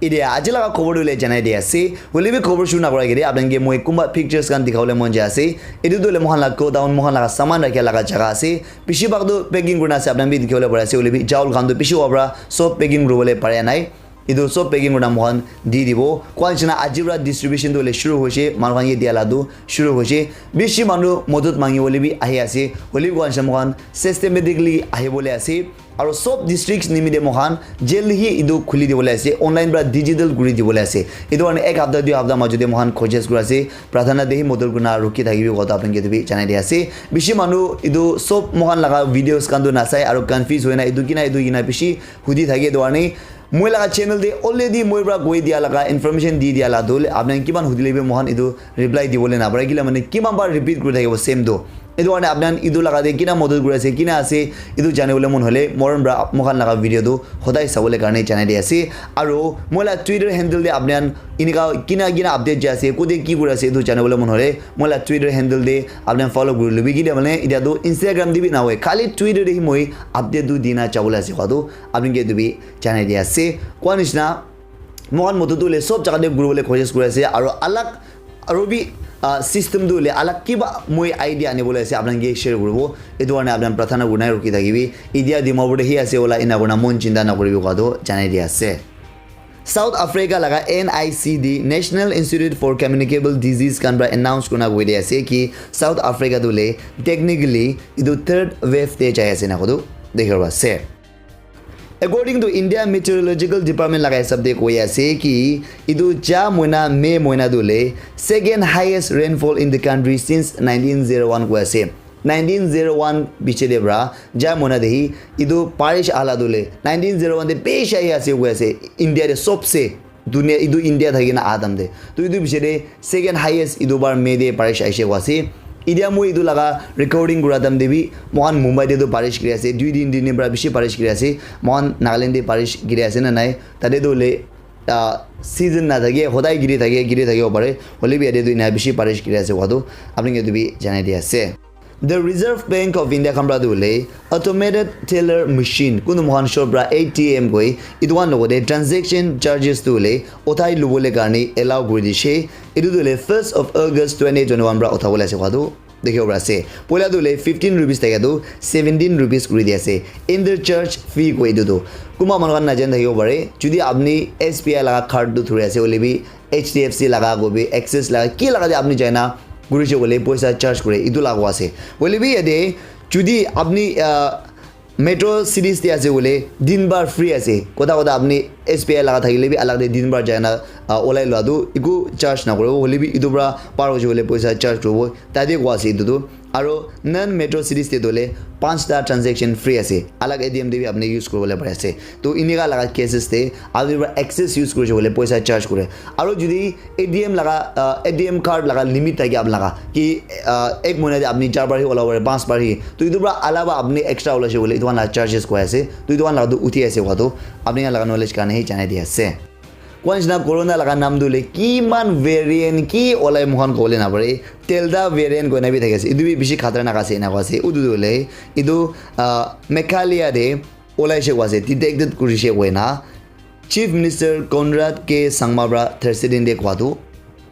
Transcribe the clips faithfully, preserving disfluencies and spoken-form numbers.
Etia aji laga khobor tu hoile janai di ase. Hoile bi khobor shuru nakura agete apni khan ke moi kunba pictures khan dikhabole mon jai ase. Etu tu hoile moikhan la godown, moikhan laga saman rakha laga jaga ase. Bishi bhag tu packing kurina ase, apni khan bi dikhabole pari ase. Hoile bi chawal khan tu bishi howa para sob packing kuribole pare nai. Etu sob packing kurina moikhan di dibo. Kua nishina aji para distribution tu hoile shuru hoise, manu khan ke dia la tu shuru hoise. Bishi manu modot mangi bole bi ahi ase. Hoile bi kua nishina moikhan systematically ahibole ase. Aro sob districts nimite moikhan jaldi hi etu khuli dibole ase, online para digital kuri dibole ase. Etu karne ek hapta, dui hapta majot te moikhan khojis kuri ase, prathana te hi modot kurina rukhi thakibi kotha apni khan ke etu bi janai di ase. Bishi manu etu sob moikhan laga videos khan tu nasai aro confuse hoina etu kina, etu kina bishi hudi thake. Etu karne moi laga channel te already moi para koi dia laga, information di dia la tu apni khan kiman hudile bi moikhan etu reply dibole napare, kila mane kiman ba repeat kuri thakibo same tu. Etu karne apni khan etu laga te kina modot kuri ase, kina ase, etu janibole mon hole morom para moikhan laga video tu hodai sabole karne janai di ase. Aro moi la Twitter handle te apni khan enika kina kina update jai ase, kote ki kuri ase, etu janibole mon hole moi la Twitter handle te apni khan follow kuri lobi. Kile mane etia tu Instagram te bi nahoi, khali Twitter te hi moi update tu dina jabole ase kua tu apni khan ke etu bi janai di ase. Kua nishina moikhan modot tu hoile sob jaga te kuribole khojis kuri ase, aro alag aro bi, ah, system tu hoile alag kiba moi idea anibole ase, apni khan ke share kuribo. Etu karne apni khan prathana kurina rukhi thakibi. Etia Dimapur te hi ase ola, ena kurina mon chinta nakuribi kua tu janai di ase. South Africa laga N I C D, National Institute for Communicable Disease khan para announce kurina koi di ase ki South Africa tu hoile technically etu third wave te jai ase na kua tu dikhibo ase. According to India Meteorological Department laga hisab te koi ase ki etu ja moina, May moina tu hoile second highest rainfall in the country since nineteen zero one koi ase. Nineteen zero one piche te para ja moina te hi etu barish ala tu hoile nineteen zero one te bishi ahi ase koi ase India te sobse. Dunia etu India thaki na aha time te. To etu piche te second highest etu bar May te barish ahishe koi ase. Etia moi etu laga recording kura time te bi moikhan Mumbai te tu barish giri ase. Dui din, tin din para bishi barish giri ase. Moikhan Nagaland te barish giri ase na nai? Tate tu hoile, ah, season na thake, hodai giri thake, giri thake pare. Hoile bi yate tu ena bishi barish giri ase kua tu apni khan ke etu bi janai di ase. The Reserve Bank of India khan para tu hoile automated teller machine, kunu moikhan shop para A T M koi, etu khan logote transaction charges tu hoile uthai lubole karne allow kuri dishe. Etu tu hoile first of August twenty twenty-one para uthabole ase kua tu dikhibo para ase. Poila tu hoile fifteen rupees thaka tu seventeen rupees kuri di ase. Interchange fee koi etu tu. Kunba manu khan najana thakibo pare. Jodi apni S B I laga card tu thuri ase hoile bi H D F C laga kobi, Axis laga, ki laga te apni jaina kurishe koile poisa charge kure, etu laga ase. Hoile bi yate jodi apni, ah, metro cities te ase koile din bar free ase. Kotha kotha apni S B I laga thakile bi alag te din bar jaina, ah, olai lua tu eku charge nakuribo. Hoile bi etu para par hoise koile poisa charge kuribo. Tate koi ase etu tu. Aro non metro cities te tu hoile panchta transaction free ase. Alag A T M te bi apni use kuribole pari ase. To enika laga cases te apni para Axis use kurishe koile poisa charge kure. Aro jodi A T M laga, ah, A T M card laga limit thake apni laga ki, ah, ek mohina te apni char bar hi olabo pare, panch bar hi. To etu para alawa apni extra olaishe koile etu khan laga charges koi ase. To etu khan laga tu uthi ase kua tu apni khan laga knowledge karne hi janai di ase. Kua nishina corona laga naam tu hoile kiman variant ki olai moikhan kobole napare. Delta variant koina bi thaki ase. Etu bi bishi khatarnak ase ena koi ase. Utu tu hoile etu, ah, Meghalaya te olaishe koi ase, detected kurishe koina Chief Minister Conrad K Sangma para Thursday din te kua tu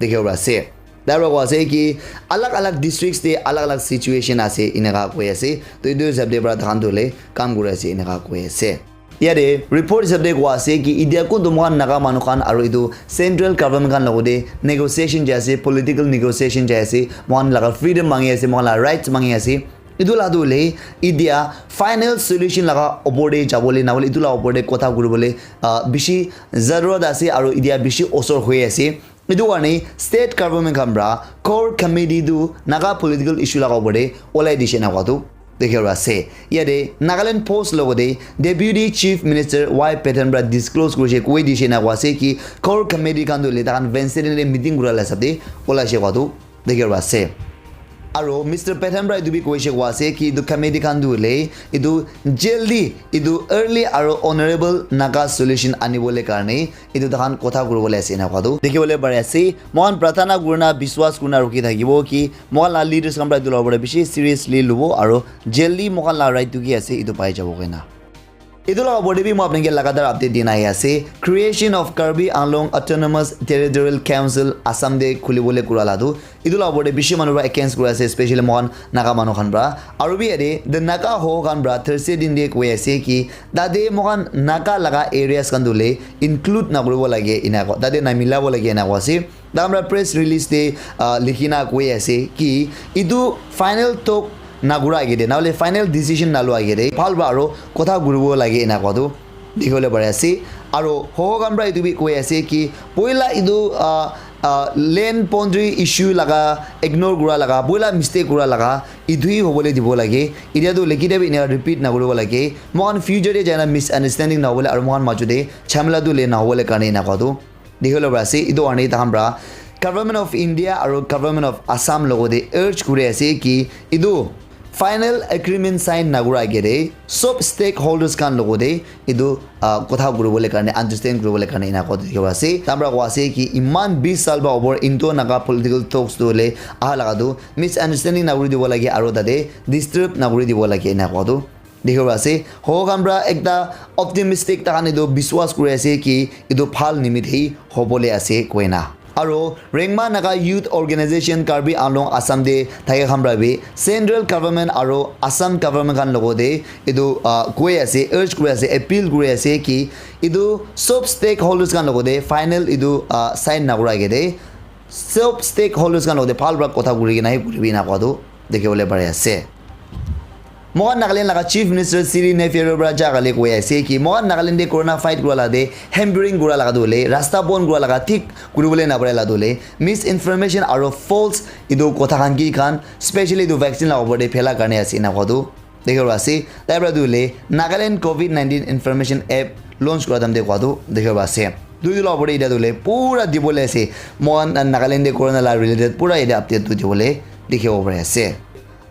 dikhibo para ase. Tai para koi ase ki alag alag districts te alag alag situation ase eneka koi ase. To etu hisab te para takhan tu hoile kam kuri ase eneka koi ase. Yate report hisab te koi ase ki etia kuntu moikhan Naga manu khan aro etu central government khan logote negotiation jai ase, political negotiation jai ase, moikhan laga freedom mangi ase, moikhan laga rights mangi ase. Etu la tu hoile etia final solution laga opor te jabole na hoile etu la opor te kotha kuribole, ah, bishi zarurat ase aro etia bishi osor hoi ase. Etu karne state government khan para core committee tu Naga political issue laga opor te olai dishe na kua tu dikhibo ase. Yate Nagaland Post logote Deputy Chief Minister Y Patton para disclose kurishe, koi dishe na kua ase ki core committee khan tu hoile takhan Wednesday te meeting kura la hisab te olaishe kua tu dikhibo ase. Aro Mister Patton para etu bi koishe kua ase ki etu committee khan tu hoile etu jaldi etu early aro honorable Naga solution anibole karne etu takhan kotha kuribole ase ena kua tu dikhi bole pari ase. Moikhan prathana kurina biswas kurina rukhi thakibo ki moikhan la leaders khan para etu la opor te bishi seriously lubo aro jaldi moikhan la right tu ki ase etu pai jabo koina. Etu laga opor te bi moi apni ke lagatar update dina ahi ase. Creation of Karbi Anglong Autonomous Territorial Council Assam te khulibole kura la tu. Etu laga opor te bishi manu para against kuri ase, especially moikhan Naga manu khan para. Aru bi yate the Naga Hoho khan para Thursday din te koi ase ki tate moikhan Naga laga areas khan tu le include na kuribo lage ena ko. Tate na milabo lage ena ko ase. Tahan para press release te, ah, likhina koi ase ki etu final talk nakura agete, nahole final decision nalua agete, bhal para aro kotha kuribo lage ena koa tu dikhibole pari ase. Aro Hoho khan para etu bi koi ase ki poila etu, ah, ah, land boundary issue laga ignore kura laga, poila mistake kura laga, etu hi hobole dibo lage. Etia tu lekhi de bi ena repeat nakuribo lage. Moikhan future te jaina misunderstanding nahobole aro moikhan majo te jhamela tu le nahobole karne ena koa tu dikhibole pari ase. Etu karne tahan para Government of India aro Government of Assam logote urge kuri ase ki etu final agreement sign nakura agete sob stakeholders khan logote etu, ah, kotha kuribole karne, understand kuribole karne ena koa dikhibole pari ase. Tahan para koa ase ki iman bis saal para opor Indo Naga political talks tu hole aha laga tu misunderstanding nakuri dibo lage aro tate disturb nakuri dibo lage ena koa tu dikhibole pari ase. Hoho khan para ekta optimistic tahan etu biswas kuri ase ki etu bhal nimit hi hobole ase koina. Aro Rengma Naga Youth Organization Karbi Anglong Assam te thaka khan para bi Central Government aro Assam Government khan logote etu, ah, koi ase, urge kuri ase, appeal kuri ase ki etu sob stakeholders khan logote final etu, ah, sign nakura agete sob stakeholders khan logote bhal para kotha kuri kena hi kuribi ena koa tu dikhibole pari ase. Moikhan Nagaland laga Chief Minister Siri Neiphiu para jagale koi ase ki moikhan Nagaland te corona fight kura la te hampering kura laga tu hole, rasta bon kura laga thik kuribole napare la tu hole, misinformation aro false etu kotha khan ki khan, specially etu vaccine laga opor te phela karne ase ena koa tu dikhibole pari ase. Tai para tu hole Nagaland covid nineteen information app launch kura time te koa tu dikhibole pari ase. Tu etu laga opor te etia tu hole pura dibole ase. Moikhan Nagaland te corona laga related pura etia update tu dibole dikhibole pari ase.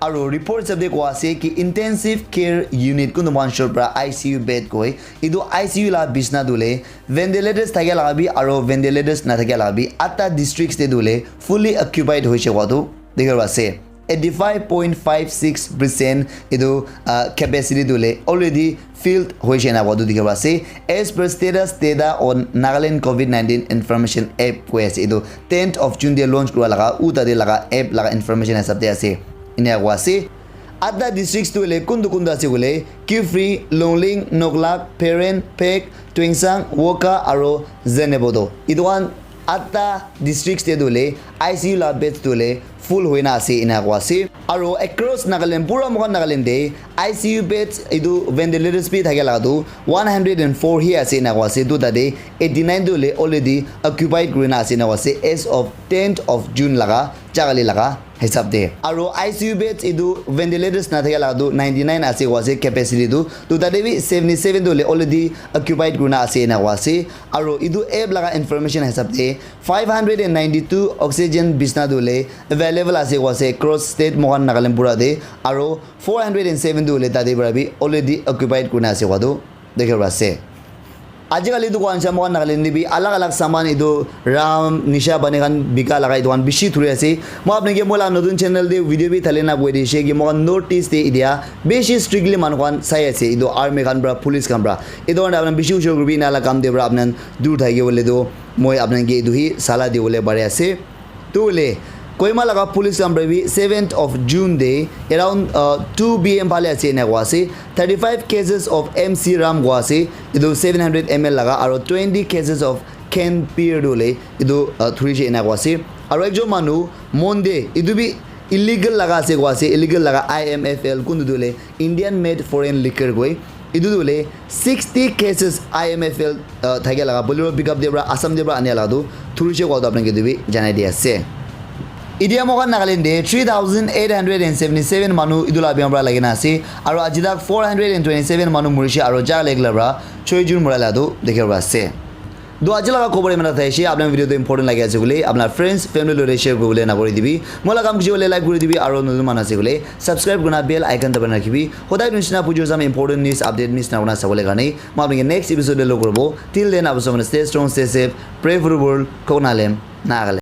Aro report hisab te koa ase ki intensive care unit kuntu moikhan short para I C U bed koi. Etu I C U laga bisna tu hole ventilators thakia laga bi aro ventilators nathakia laga bi atta districts te tu hole fully occupied hoise koa tu dikhibole pari ase. Eighty five point five six percent etu, ah, capacity tu hole already filled hoise ena koa tu dikhibole pari ase. As per status data on Nagaland covid nineteen information app koi ase, etu tenth of June te launch kura laga u tate laga app laga information hisab te ase ena koa ase. Atta districts tu hole kuntu kuntu ase koile Kiphire, Longleng, Noklak, Peren, Phek, Tuensang, Wokha aro Zunheboto. Etu khan atta districts te tu hole I C U laga beds tu hole full hoina ase ena koa ase. Aro across Nagaland, pura moikhan Nagaland te I C U beds etu ventilators bi thakia laga tu one hundred and four hi ase ena koa ase. Tu tate eighty nine tu hole already occupied kurina ase ena koa ase as of tenth of June laga jagale laga hisab te. Aro I C U beds etu ventilators nathakia laga tu ninety nine ase koa ase capacity tu. Tu tate bi seventy seven tu hole already occupied kurina ase ena koa ase. Aro etu app laga information hisab te five hundred and ninety two oxygen bisna tu hole available ase koa ase across state moikhan Nagaland pura te. Aro four hundred and seven tu hole tate para bi already occupied kurina ase koa tu dikhibole pari ase. Ajikali tu koa nishina moikhan Nagaland te bi alag alag saman etu rum, nisha pani khan bika laga etu khan bishi thuri ase. Moi apni ke moi laga notun channel te video bi thali na koi dishe ki moikhan North East te etia bishi strictly manu khan sai ase. Etu army khan para, police khan para. Etu karne apni khan bishi hushiar kuribi, ena laga kam te para apni khan dur thaki bole tu moi apni khan ke etu hi sala dibole pari ase. Tu hole Kohima laga police khan para bi seventh of June te around, uh, two P M phale ase ena koa ase. Thirty five cases of M C rum koa ase. Etu seven hundred M L laga aro twenty cases of Khenpir tu hole etu, uh, thurishe ena koa ase. Aro ekjon manu Monday etu bi illegal laga ase koa ase. Illegal laga I M F L kuntu tu hole Indian made foreign liquor koi. Etu tu hole sixty cases I M F L, uh, thakia laga Bolero pickup te para Assam te para ania laga tu thurishe koa tu apni khan ke etu bi janai di ase. Etia moikhan Nagaland te three thousand eight hundred and seventy seven manu etu laga bimaar para lagi na ase. Aro aji tak four hundred and twenty seven manu murishe aro jagale laga para choi jon mura laga tu dikhibole pari ase. To aji laga khobor iman te thaishe, apni khan video tu important lagi ase koile, apni friends, family logote share kuribole napahori dibi. Moi laga kam kuchibole like kuri dibi, aro notun manu ase koile, subscribe kurina bell icon dabai na rakhibi. Hodai nishina pujo sam important news update miss na kurina sabole karne. Moi apni ke next episode te log koribo. Till then, apni sob manu stay strong, stay safe, pray for the world, Koknalem, Nagaland.